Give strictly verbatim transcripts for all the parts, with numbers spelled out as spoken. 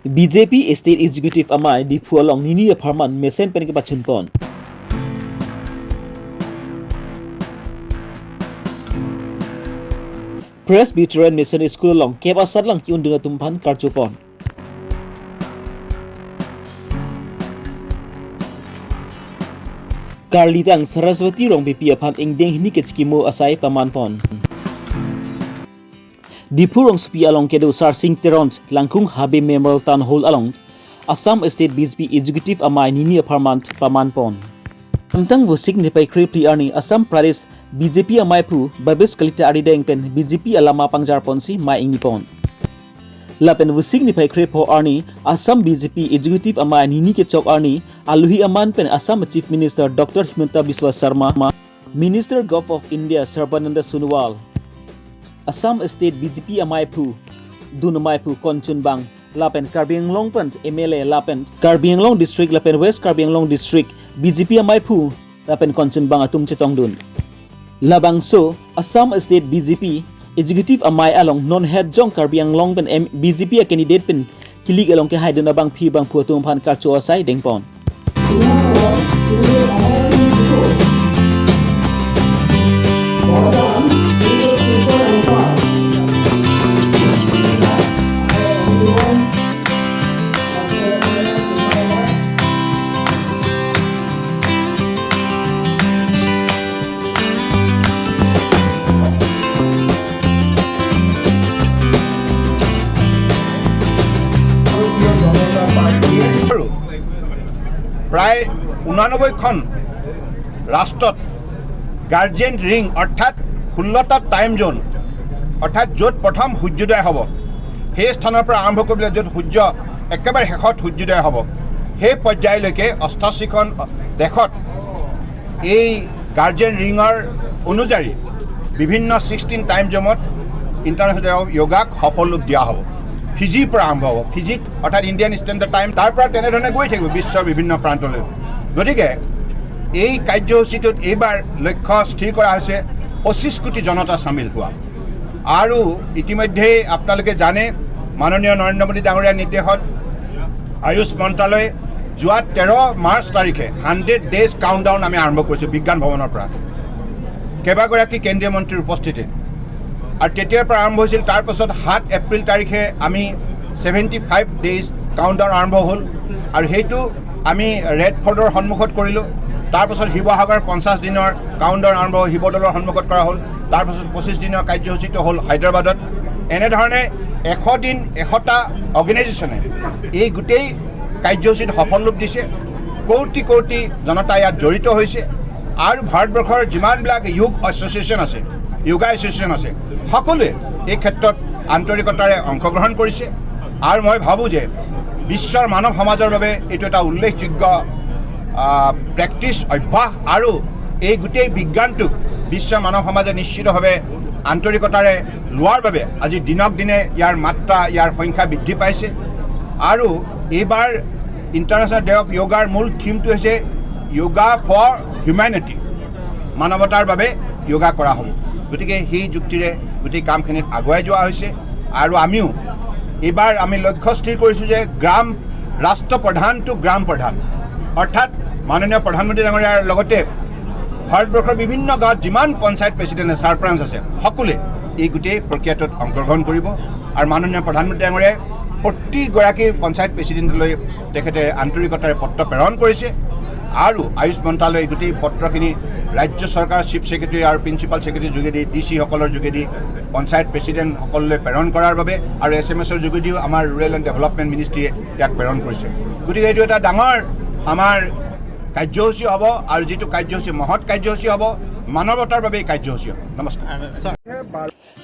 B J P State Executive Amei Diphu along nini apharman mesen pen kepachunpon. Presbyterian Mission School along kep asatlang ki-undun atum aphan karchopon. Karlitang Saraswati Rongpipi aphan ingdeng hini kechikimo asai pamanpon. Diphu rongsopi along kedo Sarsing Teron Langkung Habe Memorial Town Hall along Assam State B J P Executive Amei nini apharman pamanpon. Angtang Vosik niphai krephli arni Assam Pradesh B J P ameiphu Bhabesh Kalita arideng pen B J P alama pangjarponsi mei ingnipon. Lapen Vosik niphai krepho arni Assam B J P Executive Amei nini kechok arni alohi aman pen Assam Chief Minister Doctor Himanta Biswa Sarma, Minister Govt of India Sarbananda Sonowal, Assam State B J P ameiphu, dun ameiphu Kanchanjunga, lapen Karbi Anglong pen M L A lapen Karbi Anglong District lapen West Karbi Anglong District B J P ameiphu lapen Kanchanjunga atum chetongdun. Labangso Assam State B J P Executive Amei along non het jong Karbi Anglong pen M-, B J P a candidate pen kilik along kehaidun abangpi bangphu atum aphan karcho asai dengpon. আৰু প্ৰায় ঊনানব্বৈখন ৰাষ্ট্ৰত Guardian ring অৰ্থাৎ ষোল্লটা time zone, অৰ্থাৎ য'ত প্ৰথম সূৰ্যোদয় হ'ব, সেই স্থানৰ পৰা আৰম্ভ কৰি পেলাই য'ত সূৰ্য একেবাৰে শেষত সূৰ্যোদয় হ'ব, সেই পৰ্যায়লৈকে অষ্টাশীখন দেশত এই গাৰ্ডিয়ান ৰিঙৰ অনুযায়ী বিভিন্ন ছিক্সটিন টাইম জ'নত ইণ্টাৰনেশ্যনেল ডে অফ য়োগাক সফল ৰূপ দিয়া হ'ব। ফিজিৰ পৰা আৰম্ভ হ'ব, ফিজিত অৰ্থাৎ ইণ্ডিয়ান ষ্টেণ্ডাৰ্ড টাইম, তাৰ পৰা তেনেধৰণে গৈ থাকিব বিশ্বৰ বিভিন্ন প্ৰান্তলৈ। গতিকে এই কাৰ্যসূচীটোত এইবাৰ লক্ষ্য স্থিৰ কৰা হৈছে পঁচিছ কোটি জনতা চামিল হোৱা। আৰু ইতিমধ্যেই আপোনালোকে জানে, মাননীয় নৰেন্দ্ৰ মোদী ডাঙৰীয়াৰ নিৰ্দেশত আয়ুষ মন্ত্ৰালয়ে যোৱা তেৰ মাৰ্চ তাৰিখে হাণ্ড্ৰেড ডেজ কাউণ্টডাউন আমি আৰম্ভ কৰিছোঁ বিজ্ঞান ভৱনৰ পৰা, কেইবাগৰাকী কেন্দ্ৰীয় মন্ত্ৰীৰ উপস্থিতিত। আৰু তেতিয়াৰ পৰা আৰম্ভ হৈছিল। তাৰ পাছত সাত এপ্ৰিল তাৰিখে আমি ছেভেণ্টি ফাইভ ডেজ কাউণ্টডাউন আৰম্ভ হ'ল আৰু সেইটো আমি ৰেড ফৰ্টৰ সন্মুখত কৰিলোঁ। তাৰ পাছত শিৱসাগৰ পঞ্চাছ দিনৰ কাউণ্টডাউন আৰম্ভ হ'ল, শিৱদৌলৰ সন্মুখত কৰা হ'ল। তাৰ পাছত পঁচিছ দিনৰ কাৰ্যসূচীটো হ'ল হায়দৰাবাদত। এনেধৰণে এশ দিন এশটা অৰ্গেনাইজেশ্যনে এই গোটেই কাৰ্যসূচীত সফল ৰূপ দিছে। কোটি কোটি জনতা ইয়াত জড়িত হৈছে আৰু ভাৰতবৰ্ষৰ যিমানবিলাক যোগ এছ'চিয়েশ্যন আছে, য়োগা এছ'চিয়েশ্যন আছে, সকলোৱে এই ক্ষেত্ৰত আন্তৰিকতাৰে অংশগ্ৰহণ কৰিছে। আৰু মই ভাবোঁ যে বিশ্বৰ মানৱ সমাজৰ বাবে এইটো এটা উল্লেখযোগ্য, আহ, প্ৰেক্টিছ, অভ্যাস। আৰু এই গোটেই বিজ্ঞানটোক বিশ্ব মানৱ সমাজে নিশ্চিতভাৱে আন্তৰিকতাৰে লোৱাৰ বাবে আজি দিনক দিনে ইয়াৰ মাত্ৰা, ইয়াৰ সংখ্যা বৃদ্ধি পাইছে। আৰু এইবাৰ ইণ্টাৰনেশ্যনেল ডে অফ য়োগাৰ মূল থিমটো হৈছে য়োগা ফৰ হিউমেনিটি, মানৱতাৰ বাবে য়োগা কৰা হ'ব। গতিকে সেই যুক্তিৰে গোটেই কামখিনিত আগুৱাই যোৱা হৈছে। আৰু আমিও এইবাৰ আমি লক্ষ্য স্থিৰ কৰিছোঁ যে গ্ৰাম ৰাষ্ট্ৰপ্ৰধান টু গ্ৰাম প্ৰধান, অৰ্থাৎ মাননীয় প্ৰধানমন্ত্ৰী ডাঙৰীয়াৰ লগতে ভাৰতবৰ্ষৰ বিভিন্ন গাঁৱত যিমান পঞ্চায়ত প্ৰেচিডেণ্ট আছে, চাৰপঞ্চ আছে, সকলোৱে এই গোটেই প্ৰক্ৰিয়াটোত অংশগ্ৰহণ কৰিব। আৰু মাননীয় প্ৰধানমন্ত্ৰী ডাঙৰীয়াই প্ৰতিগৰাকী পঞ্চায়ত প্ৰেচিডেণ্টলৈ তেখেতে আন্তৰিকতাৰে পত্ৰ প্ৰেৰণ কৰিছে। আৰু আয়ুষ মন্ত্ৰালয়ে গোটেই পত্ৰখিনি ৰাজ্য চৰকাৰ, চিফ ছেক্ৰেটাৰী আৰু প্ৰিন্সিপাল ছেক্ৰেটাৰীৰ যোগেদি, ডি চিসকলৰ যোগেদি পঞ্চায়ত প্ৰেচিডেণ্টসকললৈ প্ৰেৰণ কৰাৰ বাবে আৰু এছ এম এছৰ যোগেদিও আমাৰ ৰুৰেল এণ্ড ডেভেলপমেণ্ট মিনিষ্ট্ৰীয়ে ইয়াক প্ৰেৰণ কৰিছে। গতিকে এইটো এটা ডাঙৰ আমাৰ কাৰ্যসূচী হ'ব আৰু যিটো কাৰ্যসূচী মহৎ কাৰ্যসূচী হ'ব, মানৱতাৰ বাবে এই কাৰ্যসূচী হ'ব। নমস্কাৰ।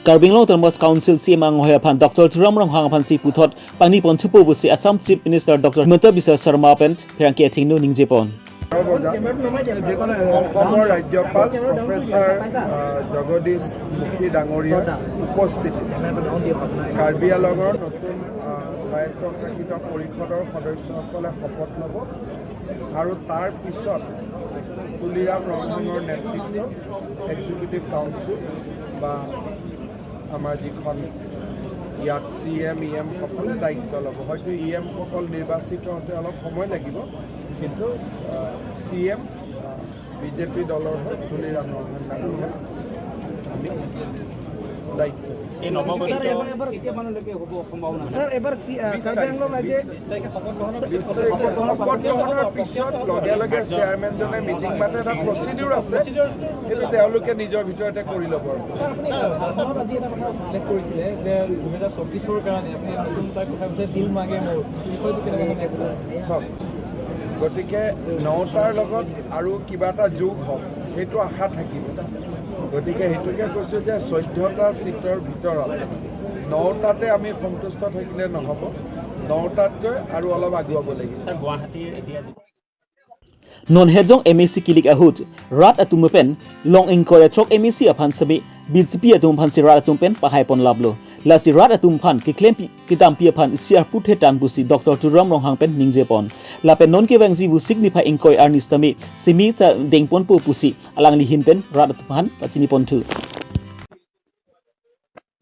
Karbi Anglong Autonomous Council C E M anghoi aphan Doctor Tuliram Ronghang aphansi puthot pangni ponthupo pusi Assam Chief Minister Doctor Himanta Biswa Sarma pen pherangke athengno ningjepon. অসমৰ ৰাজ্যপাল প্ৰফেচাৰ, আহ, জগদীশ মুখী ডাঙৰীয়াৰ উপস্থিতিত কাৰ্বি আংলঙৰ নতুন, আহ, স্বায়ত্তশাসিত পৰিষদৰ সদস্যসকলে শপত ল'ব আৰু তাৰ পিছত তুলিৰাম ৰংহাঙৰ নেতৃত্বত এক্সিকিউটিভ কাউন্সিল বা আমাৰ যিখন ইয়াত চি এম, ই এম সকলে দায়িত্ব ল'ব। হয়তো ই এম সকল নিৰ্বাচিত হওঁতে অলপ সময় লাগিব, কিন্তু চি এম বিজেপি দলৰ হৈ তুলিৰাম ৰংহাং ডাঙৰীয়া আমি দায়িত্ব। এই নৱগঠিত ছাৰ, এবাৰ, এবাৰ কেতিয়া মানলৈকে হ'ব সম্ভাৱনা? ছাৰ, এবাৰ চি-, আ, কাৰ্বি আংলং ৰাইজে বিশ তাৰিখে শপত গ্ৰহণৰ পিছত বিশ তাৰিখে শপত গ্ৰহণৰ পিছত লগে লগে চেয়াৰমেনজনে মিটিং মাতে, এটা প্ৰচিডিউৰ আছে, সেইটো তেওঁলোকে নিজৰ ভিতৰতে কৰি ল'ব আৰু। ছাৰ, আপুনি ভাষণত আজি এটা কথা উল্লেখ কৰিছিলে যে দুহেজাৰ চৌব্বিছৰ কাৰণে আপুনি নতুন এটা কথা কৈছে, দিল মাগে মোৰ। এই বিষয়টো কেনেকৈ মানে? চাওক, গতিকে নটাৰ লগত আৰু কিবা এটা যোগ হওক, সেইটো আশা থাকিব। গতিকে সেইটোকে কৈছোঁ যে চৈধ্যটা ছিটৰ ভিতৰত নটাতে আমি সন্তুষ্ট থাকিলে নহ'ব, নটাতকৈ আৰু অলপ আগুৱাব লাগিব। ছাৰ, গুৱাহাটীৰ এতিয়া যি- Non hejong M A C kilik ahut rat atum pen long ingkoi ra throk M A C aphan semi B J P atum aphan si rat atum pen pahai pon laplo. Lasi rat atum aphan keklem pi, kedam pi aphan isi arpu thetan pusi Doctor Tuliram Ronghang pen ningje pon. Lapen non kevangji Vosik niphai ingkoi arni sitame semi ta deng ponpo pusi alangli ahin pen rat atum aphan pachini ponthu.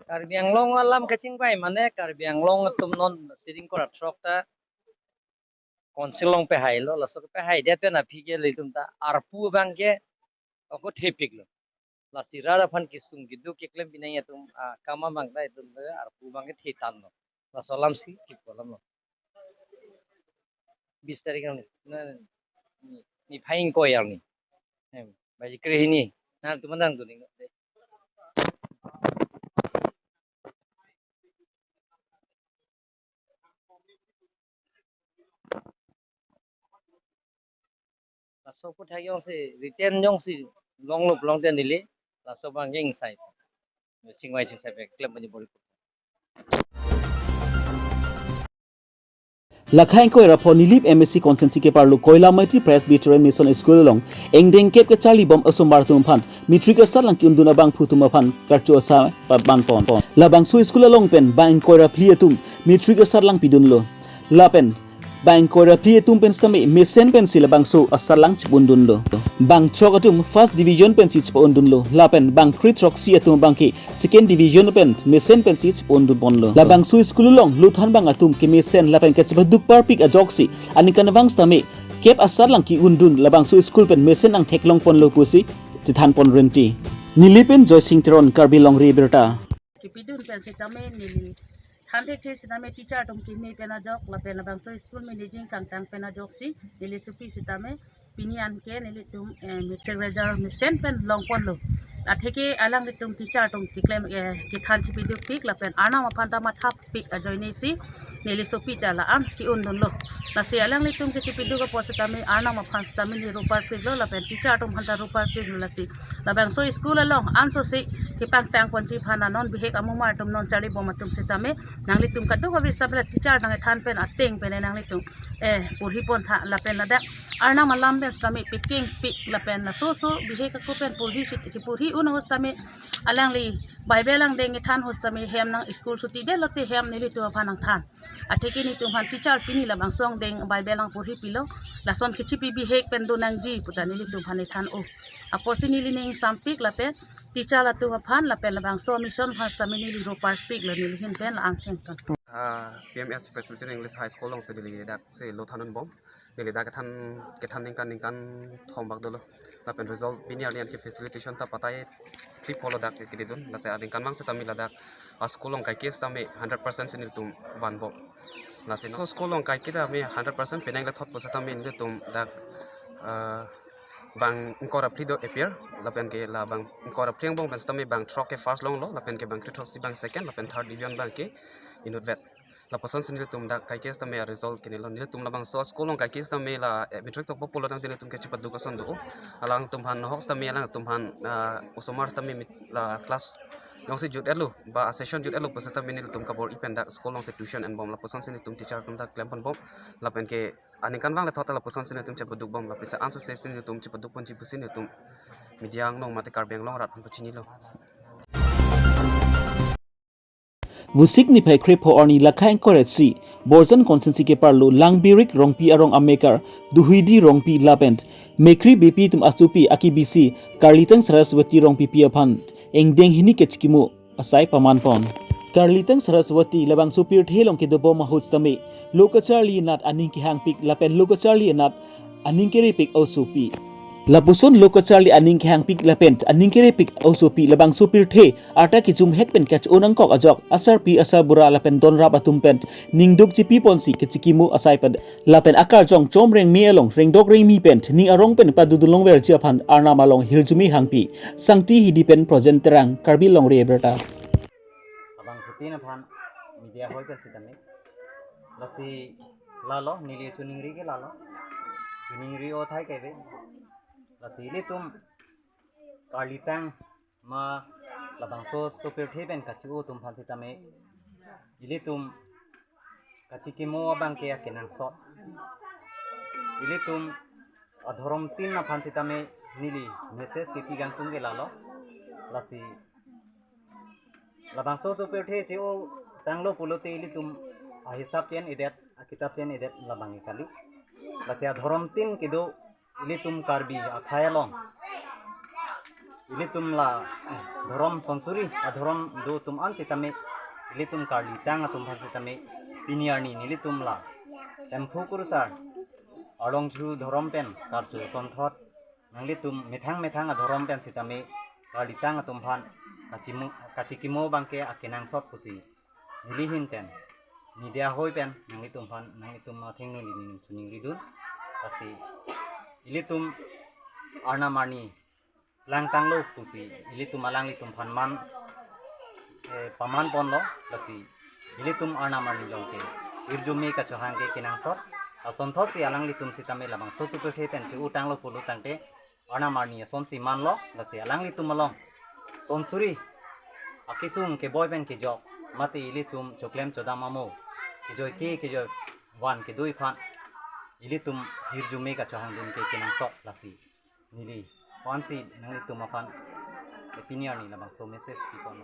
Karbi Anglong alam kachingvai mane Karbi Anglong atum non siring kora throk ta council along pehai lo, laso pehai dia pen aphi ke ilitum ta arpu abang ke ako thepik lo. Lasi rat aphan kesung keduk keklem binai atum, ah, kama mangta atum ta arpu abang ke thetan lo. Laso alam si kipu alam lo. Bis tarik ang ni, na, ni, niphai ingkoi ang ni. Em, baji krehini. Na, tuman dang tuning. Laso aphuthak jongsi written jongsi longlo pulote neli laso abang ke ingsai. Chingvai chingsai pe klem bani bori. Lakha ingkoi ra pho Nilip M A C constituency keparlo Koilamati Presbyterian Mission School along engdeng kep kecharli bom osomar atum aphan matric asatlang ki-undun abangphu atum aphan karcho asai paban pon. Labangso school along pen bang ingkoi ra phli atum matric asatlang pidunlo. Lapen bang ingkoi ra phli atum pen sitame mesen pensi labangso asatlang chip-undunlo. Bang throk atum first division pensi chip-undunlo. Lapen bang kre throksi atum abang ke second division pen mesen pensi chip-undun ponlo. Labangso school along lothan bang atum kemesen lapen kachepaduk parpik ajoksi aningkanvang sitame kep asatlang ki-undun labangso school pen mesen angthek long ponlo pusi chethan pon renti. Nilip pen Joysing Teron, Karbi Longri Abirta. Kepidun pen sitame neli than thekthe sitame teacher atum keme pen ajok lapen labangso school managing kangtang pen ajoksi neli supi sitame pini anke nelitum, eh, matric result mesen pen long ponlo. Atheke alanglitum teacher atum keklem, eh, kethan chepidukpik lapen Arnam aphan ta mathapik ajoine si neli supi ta la-an ki-undunlo. Lasi alanglitum kechepiduk apot sitame Arnam aphan sitame neli ro parpiklo lapen teacher atum aphan ta ro parpiklo lasi. Labangso school along anso si kepangtang ponji aphan non bihek amumar atum non charli bom atum sitame nanglitum kadokave sitame la teacher nangkethan pen ateng pen nanglitum, eh, porhi pontha lapen ladak Arnam alam pen sitame pekengpik lapen laso so bihek ako pen porhi si porhi un ahut sitame alangli Bible angdeng kethan ahut sitame hem nang school suti detlote hem nelitum aphan nangthan. Atheke nelitum aphan teacher pini labangso angdeng Bible nangporhi pilo. Lason kechipi bihek pen do nangji puta nelitum aphan nangthan o. Apotsi neli ning sampik lapen teacher atum aphan lapen labangso mission aphan sitame neli ro parpiklo neli ahin pen la-an chengton. Ah, P M S Presbyterian English High School alongsi neli daksi lothan un bom. Neli dak kethan, kethan ningkan ningkan thom bak dolo. Lapen result pini arni anke facilitation ta patai trip holo dak kedidun. Lasi aningkanvang sitame ladak a school along kaike sitame hundred percent si nelitum van bom. Lasi non so school along kaike sitame hundred percent penang le thot po sitame nelitum dak, ah, bang ingkoi ra phli do appear lapen ke la bang ingkoi ra phli angbong pen sitame bang throk ke first longlo lapen ke bang kre throksi bang second lapen third division abang ke inutvet. Lapuson si nelitum dak kaike sitame result kenelo. Nelitum labangso school along kaike sitame la, eh, matric tokpo pulo tangte nelitum kechepaduk ason do. Alangtum aphan nohok sitame alangtum aphan, ah, osomar sitame mit-, la class jongsi jut-etlo ba session jut-etlo pu sitame nelitum kabor-i pen dak school alongsi tuition en bom lapuson si nelitum teacher atum ta klem pon bom. Lapen ke aningkanvang le thot lapuson si nelitum chepaduk bom lapen si anso si nelitum chepaduk ponji pusi nelitum media angno mate Karbi Anglong arat aphan pachinilo. Vosik niphai kre pho arni lakha ingkoi ra isi Borjan constituency keparlo Langbirik Rongpi arong amekar Duhuidi Rongpi lapen Mekri Beypi atum asopi akebisi Karlitang Saraswati Rongpipi aphan engdeng hini kechikimo asai paman pon. Karlitang Saraswati labangso pirthe along kedobom ahut sitame lo kacharli anat aning kehangpik lapen lo kacharli anat aning kerepik osopi. Lapuson lo kacharli aning kehangpik lapen aning kerepik osopi labangso pirthe arta kejumhek pen kache-o nangkok ajok asarpi asarbura lapen donrap atum pen ningduk chipi ponsi kachikimo asai pen lapen akarjong chom rengme along rengdok rengmi pen ning arong pen padudun longverji aphan Arnam along hirjume hangpi. Sangti Hidi pen Projen Terang, Karbi Longri Abirta. Labang phutin aphan media hoi pen sitame. Lasi lalo, neli choningri ke lalo. Choningri o thai ke ve. Lasi ilitum karlitang ma labangso sopirthe pen kache-o atum aphan sitame. Ilitum kachikimo abang ke akenangsot. Ilitum adhorom tin aphan sitame neli message kepi kangtung ke lalo. Lasi labangso sopirthe che-o tanglo pulote ilitum ahisap chen-edet, akitap chen-edet labang kali. Lasi adhorom tin kedo ilitum Karbi akhei along. Ilitum la, eh, dhorom sonsuri, adhorom do atum an sitame, ilitum karlitang atum aphan sitame, pini arni nelitum la Hemphu Kurusar Arlongju dhorom pen karju sonthot, nanglitum methang methang adhorom pen sitame karlitang atum aphan kachimo, kachikimo abang ke akenangsot pusi neli ahin pen, media hoi pen nanglitum aphan, nanglitum athengno neli choningridun. Lasi ilitum Arnam arni langtanglo pusi ilitum alanglitum aphan man, eh, paman ponlo. Lasi ilitum Arnam arni along ke hirjume kachohang ke kenangsot. Lason thotsi alanglitum sitame labangso sopirthe pen che-o tanglo pulo tangte Arnam arni asonsi manlo. Lasi alanglitum along sonsuri akesung keboi pen kejok, mate ilitum choklem chodam amo, kejoi ke kejoi van kedo aphan ilitum hirjume kachohangdun ke kenangsot. Lasi neli aphansi nanglitum aphan pini arni labangso message kipon.